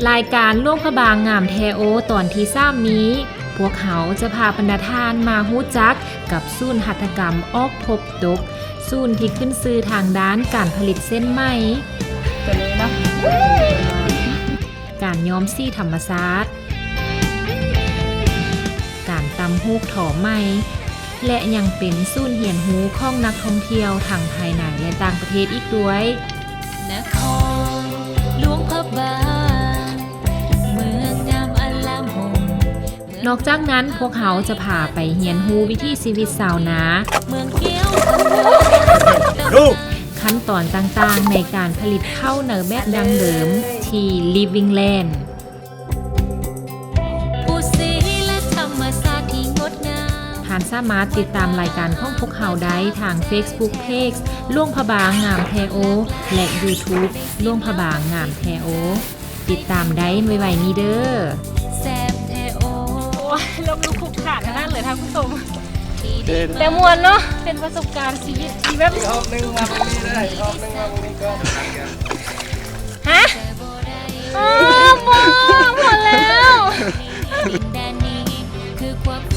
ລາຍການຫຼວງພະບາງງາມແທ້ໂອ ຕອນທີສາມນີ້ ພວກເຮົາຈະພາບັນດາທ່ານມາຮູ້ຈັກກັບສູນຫັດຖະກຳອອກພົບຕົກ, ສູນທີ່ຂຶ້ນຊື່ທາງດ້ານການຜະລິດເສັ້ນໄໝ, ການຍ້ອມສີທຳມະຊາດ, ການຕ່ຳຫູກທໍໄໝ ແລະ ຍັງເປັນສູນຮຽນຮູ້ຂອງນັກທ່ອງທ່ຽວທັງພາຍໃນ ແລະ ຕ່າງປະເທດອີກດ້ວຍ. ນະຄອນຫຼວງພະບາງ ເມືອງງາມອາລາມຫົງ. ນອກຈາກນັ້ນ, ພວກເຮົາຈະພາໄປຮຽນຮູ້ວິຖີຊີວິດຊາວນາ, ເມືອງແກ້ວ ຂັ້ນຕອນຕ່າງໆໃນການຜະລິດເຂົ້າໃນແບບດັ້ງເດີມທີ່ Living Land. ທ່ານສາມາດຕິດຕາມລາຍການຂອງພວກເຮົາໄດ້ທາງ Facebook Page ຫຼວງພະບາງງາມແທ້ໂອ ແລະ YouTube ຫຼວງພະບາງງາມແທ້ໂອ. ຕິດຕາມໄດ້ໄວໆນີ້ເດີ. ແຊບແທ້ໂອ. ໂອ້ຍ ລົມລຸກຄຸກຄານຂະໜາດເລີຍທ່ານຜູ້ຊົມ. ແຕ່ມ່ວນເນາະ, ເປັນປະສົບການຊີວິດທີ່ແບບ ອີກຮອບໜຶ່ງມາເບິ່ງນີ້ເດີ, ອີກຮອບໜຶ່ງມາເບິ່ງນີ້ກ່ອນ. ຮະ? ອໍ ບໍ່ ພໍແລ້ວ. ດິນແດນນີ້ຄືຄວາມໝ